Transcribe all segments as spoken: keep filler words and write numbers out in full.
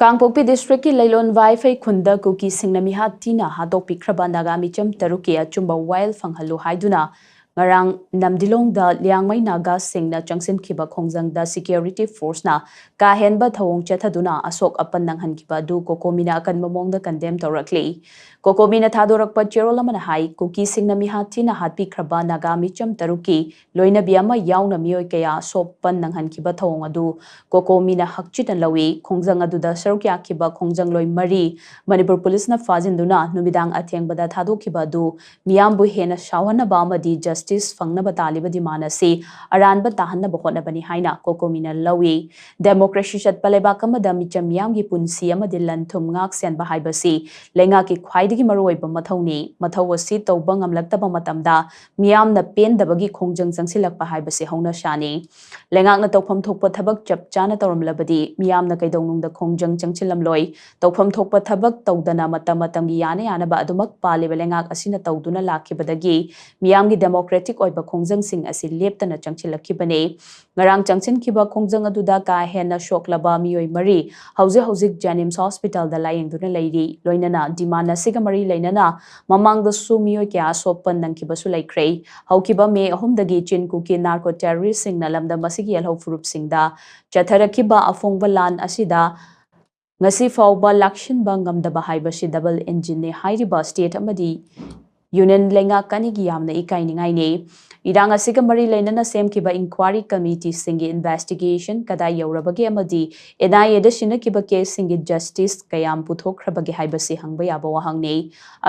ꯀꯥꯡꯄꯣꯛꯄꯤ ꯗꯤꯁꯇ꯭ꯔꯤꯛꯀꯤ ꯂꯩꯂꯣꯟ ꯋꯥꯏꯐꯩ ꯈꯨꯟꯗ ꯀꯨꯀꯤꯁꯤꯡꯅ ꯃꯤꯍꯥꯠ ꯊꯤꯅ ꯍꯥꯠꯇꯣꯛꯄꯤꯈ꯭ꯔꯕ ꯅꯥꯒꯥ ꯃꯤꯆꯝ ꯇꯔꯨꯛꯀꯤ ꯑꯆꯨꯝꯕ ꯋꯥꯌꯦꯜ ꯐꯪꯍꯜꯂꯨ ꯍꯥꯏꯗꯨꯅ ꯉꯔꯥꯡ ꯅꯝꯗꯤꯂꯣꯡꯗ ꯂꯤꯌꯥꯡꯃꯩ ꯅꯥꯒꯥꯁꯤꯡꯅ ꯆꯪꯁꯤꯟꯈꯤꯕ ꯈꯣꯡꯖꯪꯗ ꯁꯤꯀ꯭ꯌꯨꯔꯤꯇꯤ ꯐꯣꯔꯁꯅ ꯀꯥ ꯍꯦꯟꯕ ꯊꯧꯑꯣꯡ ꯆꯠꯊꯗꯨꯅ ꯑꯁꯣꯛ ꯑꯄꯟ ꯅꯪꯍꯟꯈꯤꯕ ꯑꯗꯨ ꯀꯣꯀꯣꯃꯤꯅ ꯑꯀꯟꯕ ꯃꯑꯣꯡꯗ ꯀꯟꯗꯦꯝ ꯇꯧꯔꯛꯂꯤ꯫ ꯀꯣꯀꯣꯃꯤꯅ ꯊꯥꯗꯣꯔꯛꯄ ꯆꯦꯔꯣꯜ ꯑꯃꯅ ꯍꯥꯏ, ꯀꯨꯀꯤꯁꯤꯡꯅ ꯃꯤꯍꯥꯠ ꯊꯤꯅ ꯍꯥꯠꯄꯤꯈ꯭ꯔꯕ ꯅꯥꯒꯥ ꯃꯤꯆꯝ ꯇꯔꯨꯛꯀꯤ ꯂꯣꯏꯅꯕꯤ ꯑꯃ ꯌꯥꯎꯅ ꯃꯤꯑꯣꯏ ꯀꯌꯥ ꯑꯁꯣꯛ ꯑꯄꯟ ꯅꯪꯍꯟꯈꯤꯕ ꯊꯧꯑꯣꯡ ꯑꯗꯨ ꯀꯣꯀꯣꯃꯤꯅ ꯍꯛꯆꯤꯟꯅ ꯂꯧꯏ꯫ ꯈꯣꯡꯖꯪ ꯑꯗꯨꯗ ꯁꯔꯨꯛ ꯌꯥꯈꯤꯕ ꯈꯣꯡꯖꯪꯂꯣꯏ ꯃꯔꯤ ꯃꯅꯤꯄꯨꯔ ꯄꯨꯂꯤꯁꯅ ꯐꯥꯖꯤꯟꯗꯨꯅ ꯅꯨꯃꯤꯗꯥꯡ ꯑꯊꯦꯡꯕꯗ ꯊꯥꯗꯣꯛꯈꯤꯕ ꯑꯗꯨ ꯃꯤꯌꯥꯝꯕꯨ ꯍꯦꯟꯅ ꯁꯥꯎꯍꯟꯅꯕ ꯑꯃꯗꯤ ꯖꯁꯇꯤꯁ ꯐꯪꯅꯕ ꯇꯥꯜꯂꯤꯕ ꯗꯤꯃꯥꯟ ꯑꯁꯤ ꯑꯔꯥꯟꯕ ꯇꯥꯍꯟꯅꯕ ꯍꯣꯠꯅꯕꯅꯤ ꯍꯥꯏꯅ ꯀꯣꯀꯣꯃꯤꯅ ꯂꯧꯏ꯫ ꯗꯦꯃꯣꯀ꯭ꯔꯦꯁꯤ ꯆꯠꯄ ꯂꯩꯕꯥꯛ ꯑꯃꯗ ꯃꯤꯆꯝ ꯃꯤꯌꯥꯝꯒꯤ ꯄꯨꯟꯁꯤ ꯑꯃꯗꯤ ꯂꯟ ꯊꯨꯝ ꯉꯥꯛ ꯁꯦꯟꯕ ꯍꯥꯏꯕꯁꯤ ꯂꯩꯉꯥꯛꯀꯤ ꯈ꯭ꯋꯥꯏꯗꯒꯤ ꯃꯔꯨꯑꯣꯏꯕ ꯃꯊꯧꯅꯤ꯫ ꯃꯊꯧ ꯑꯁꯤ ꯇꯧꯕ ꯉꯝꯂꯛꯇꯕ ꯃꯇꯝꯗ ꯃꯤꯌꯥꯝꯅ ꯄꯦꯟꯗꯕꯒꯤ ꯈꯣꯡꯖꯪ ꯆꯪꯁꯤꯜꯂꯛꯄ ꯍꯥꯏꯕꯁꯤ ꯍꯧꯅꯁꯥꯅꯤ꯫ ꯂꯩꯉꯥꯛꯅ ꯇꯧꯐꯝ ꯊꯣꯛꯄ ꯊꯕꯛ ꯆꯞ ꯆꯥꯅ ꯇꯧꯔꯝꯂꯕꯗꯤ ꯃꯤꯌꯥꯝꯅ ꯀꯩꯗꯧꯅꯨꯡꯗ ꯈꯣꯡꯖꯪ ꯆꯪꯁꯤꯜꯂꯝꯂꯣꯏ꯫ ꯇꯧꯐꯝ ꯊꯣꯛꯄ ꯊꯕꯛ ꯇꯧꯗꯅ ꯃꯇꯝ ꯃꯇꯝꯒꯤ ꯌꯥꯅ ꯌꯥꯅꯕ ꯑꯗꯨꯃꯛ ꯄꯥꯜꯂꯤꯕ ꯂꯩꯉꯥꯛ ꯑꯁꯤꯅ ꯇꯧꯗꯨꯅ ꯂꯥꯛꯈꯤꯕꯗꯒꯤ ꯃꯤꯌꯥꯝꯒꯤ ꯗꯦꯃꯣꯀ꯭ꯔꯦꯇꯤꯛ ꯑꯣꯏꯕ ꯈꯣꯡꯖꯪꯁꯤꯡ ꯑꯁꯤ ꯂꯦꯞꯇꯅ ꯆꯪꯁꯤꯜꯂꯛꯈꯤꯕꯅꯤ꯫ ꯉꯔꯥꯡ ꯆꯪꯁꯤꯟꯈꯤꯕ ꯈꯣꯡꯖꯪ ꯑꯗꯨꯗ ꯀꯥ ꯍꯦꯟꯅ ꯁꯣꯛꯂꯕ ꯃꯤꯑꯣꯏ ꯃꯔꯤ ꯍꯧꯖꯤꯛ ꯍꯧꯖꯤꯛ ꯖꯦꯅꯤꯝꯁ ꯍꯣꯁꯄꯤꯇꯥꯜꯗ ꯂꯥꯌꯦꯡꯗꯨꯅ ꯂꯩꯔꯤ꯫ ꯂꯣꯏꯅꯅ ꯗꯤꯃꯥꯟ ꯑꯁꯤꯒ ꯃꯔꯤ ꯂꯩꯅꯅ ꯃꯃꯥꯡꯗꯁꯨ ꯃꯤꯑꯣꯏ ꯀꯌꯥ ꯑꯁꯣꯛꯄ ꯅꯪꯈꯤꯕꯁꯨ ꯂꯩꯈ꯭ꯔꯦ꯫ ꯍꯧꯈꯤꯕ ꯃꯦ ꯑꯍꯨꯝꯗꯒꯤ ꯆꯤꯟ ꯀꯨꯀꯤ ꯅꯥꯔꯀꯣ ꯇꯦꯔꯣꯔꯤꯁꯁꯤꯡꯅ ꯂꯝꯗꯝ ꯑꯁꯤꯒꯤ ꯌꯦꯜꯍꯧ ꯐꯨꯔꯨꯞꯁꯤꯡꯗ ꯆꯠꯊꯔꯛꯈꯤꯕ ꯑꯐꯣꯡꯕ ꯂꯥꯟ ꯑꯁꯤꯗ ꯉꯁꯤ ꯐꯥꯎꯕ ꯂꯥꯛꯁꯤꯟꯕ ꯉꯝꯗꯕ ꯍꯥꯏꯕꯁꯤ ꯗꯕꯜ ꯏꯟꯖꯤꯟꯅꯤ ꯍꯥꯏꯔꯤꯕ ꯁ꯭ꯇꯦꯠ ꯑꯃꯗꯤ ꯌꯨꯅꯤꯌꯟ ꯂꯩꯉꯥꯛ ꯑꯅꯤꯒꯤ ꯌꯥꯝꯅ ꯏꯀꯥꯏꯅꯤꯡꯉꯥꯏꯅꯤ꯫ ꯏꯔꯥꯡ ꯑꯁꯤꯒ ꯃꯔꯤ ꯂꯩꯅꯅ ꯁꯦꯝꯈꯤꯕ ꯏꯟꯀ꯭ꯋꯥꯔꯤ ꯀꯃꯤꯇꯤꯁꯤꯡꯒꯤ ꯏꯟꯚꯦꯁꯇꯤꯒꯦꯁꯟ ꯀꯗꯥꯏ ꯌꯧꯔꯕꯒꯦ ꯑꯃꯗꯤ ꯑꯦꯟ ꯑꯥꯏ ꯑꯦꯗ ꯁꯤꯟꯅꯈꯤꯕ ꯀꯦꯁꯁꯤꯡꯒꯤ ꯖꯁꯇꯤꯁ ꯀꯌꯥꯝ ꯄꯨꯊꯣꯛꯈ꯭ꯔꯕꯒꯦ ꯍꯥꯏꯕꯁꯤ ꯍꯪꯕ ꯌꯥꯕ ꯋꯥꯍꯪꯅꯤ꯫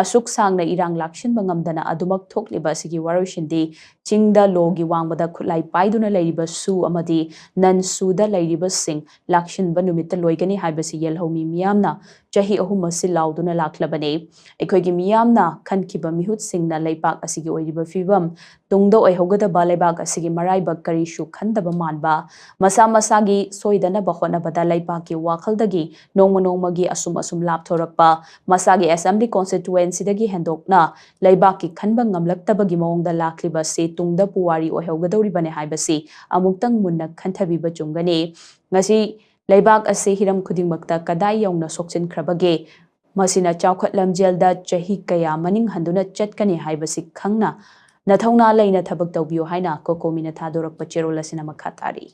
ꯑꯁꯨꯛ ꯁꯥꯡꯅ ꯏꯔꯥꯡ ꯂꯥꯛꯁꯤꯟꯕ ꯉꯝꯗꯅ ꯑꯗꯨꯃꯛ ꯊꯣꯛꯂꯤꯕ ꯑꯁꯤꯒꯤ ꯋꯥꯔꯣꯏꯁꯤꯟꯗꯤ ꯆꯤꯡꯗ ꯂꯣꯒꯤ ꯋꯥꯡꯃꯗ ꯈꯨꯠꯂꯥꯏ ꯄꯥꯏꯗꯨꯅ ꯂꯩꯔꯤꯕ ꯁꯨ ꯑꯃꯗꯤ ꯅꯟ ꯁꯨꯗ ꯂꯩꯔꯤꯕꯁꯤꯡ ꯂꯥꯛꯁꯤꯟꯕ ꯅꯨꯃꯤꯠꯇ ꯂꯣꯏꯒꯅꯤ ꯍꯥꯏꯕꯁꯤ ꯌꯦꯜꯍꯧꯃꯤ ꯃꯤꯌꯥꯝꯅ ꯆꯍꯤ ꯑꯍꯨꯝ ꯑꯁꯤ ꯂꯥꯎꯗꯨꯅ ꯂꯥꯛꯂꯕꯅꯤ꯫ ꯑꯩꯈꯣꯏꯒꯤ ꯃꯤꯌꯥꯝꯅ ꯈꯟꯈꯤꯕ ꯃꯤꯍꯨꯠꯁꯤꯡꯅ ꯂꯩꯄꯥꯛ ꯑꯁꯤꯒꯤ ꯑꯣꯏꯔꯤꯕ ꯐꯤꯕꯝ, ꯇꯨꯡꯗ ꯑꯣꯏꯍꯧꯒꯗꯕ ꯂꯩꯕꯥꯛ ꯑꯁꯤꯒꯤ ꯃꯔꯥꯏꯕꯛ ꯀꯔꯤꯁꯨ ꯈꯟꯗꯕ ꯃꯥꯟꯕ, ꯃꯁꯥ ꯃꯁꯥꯒꯤ ꯁꯣꯏꯗꯅꯕ ꯍꯣꯠꯅꯕꯗ ꯂꯩꯄꯥꯛꯀꯤ ꯋꯥꯈꯜꯗꯒꯤ ꯅꯣꯡꯃ ꯅꯣꯡꯃꯒꯤ ꯑꯁꯨꯝ ꯑꯁꯨꯝ ꯂꯥꯞꯊꯣꯔꯛꯄ, ꯃꯁꯥꯒꯤ ꯑꯦꯁꯦꯝꯕ꯭ꯂꯤ ꯀꯣꯟꯁꯇꯤꯇꯨꯋꯦꯟꯁꯤꯗꯒꯤ ꯍꯦꯟꯗꯣꯛꯅ ꯂꯩꯕꯥꯛꯀꯤ ꯈꯟꯕ ꯉꯝꯂꯛꯇꯕꯒꯤ ꯃꯑꯣꯡꯗ ꯂꯥꯛꯂꯤꯕ ꯑꯁꯤ ꯇꯨꯡꯗ ꯄꯨꯋꯥꯔꯤ ꯑꯣꯏꯍꯧꯒꯗꯧꯔꯤꯕꯅꯤ ꯍꯥꯏꯕꯁꯤ ꯑꯃꯨꯛꯇꯪ ꯃꯨꯟꯅ ꯈꯟꯊꯕꯤꯕ ꯆꯨꯝꯒꯅꯤ꯫ ꯉꯁꯤ ꯂꯩꯕꯥꯛ ꯑꯁꯤ ꯍꯤꯔꯝ ꯈꯨꯗꯤꯡꯃꯛꯇ ꯀꯗꯥꯏ ꯌꯧꯅ ꯁꯣꯛꯆꯤꯟꯈ꯭ꯔꯕꯒꯦ? ꯃꯁꯤꯅ ꯆꯥꯎꯈꯠ ꯂꯝꯖꯦꯜꯗ ꯆꯍꯤ ꯀꯌꯥ ꯃꯅꯤꯡ ꯍꯟꯗꯨꯅ ꯆꯠꯀꯅꯤ ꯍꯥꯏꯕꯁꯤ ꯈꯪꯅ, ꯅꯊꯧꯅꯥ ꯂꯩꯅ ꯊꯕꯛ ꯇꯧꯕꯤꯌꯨ ꯍꯥꯏꯅ ꯀꯣꯀꯣꯃꯤꯅ ꯊꯥꯗꯣꯔꯛꯄ ꯆꯦꯔꯣꯜ ꯑꯁꯤꯅ ꯃꯈꯥ ꯇꯥꯔꯤ꯫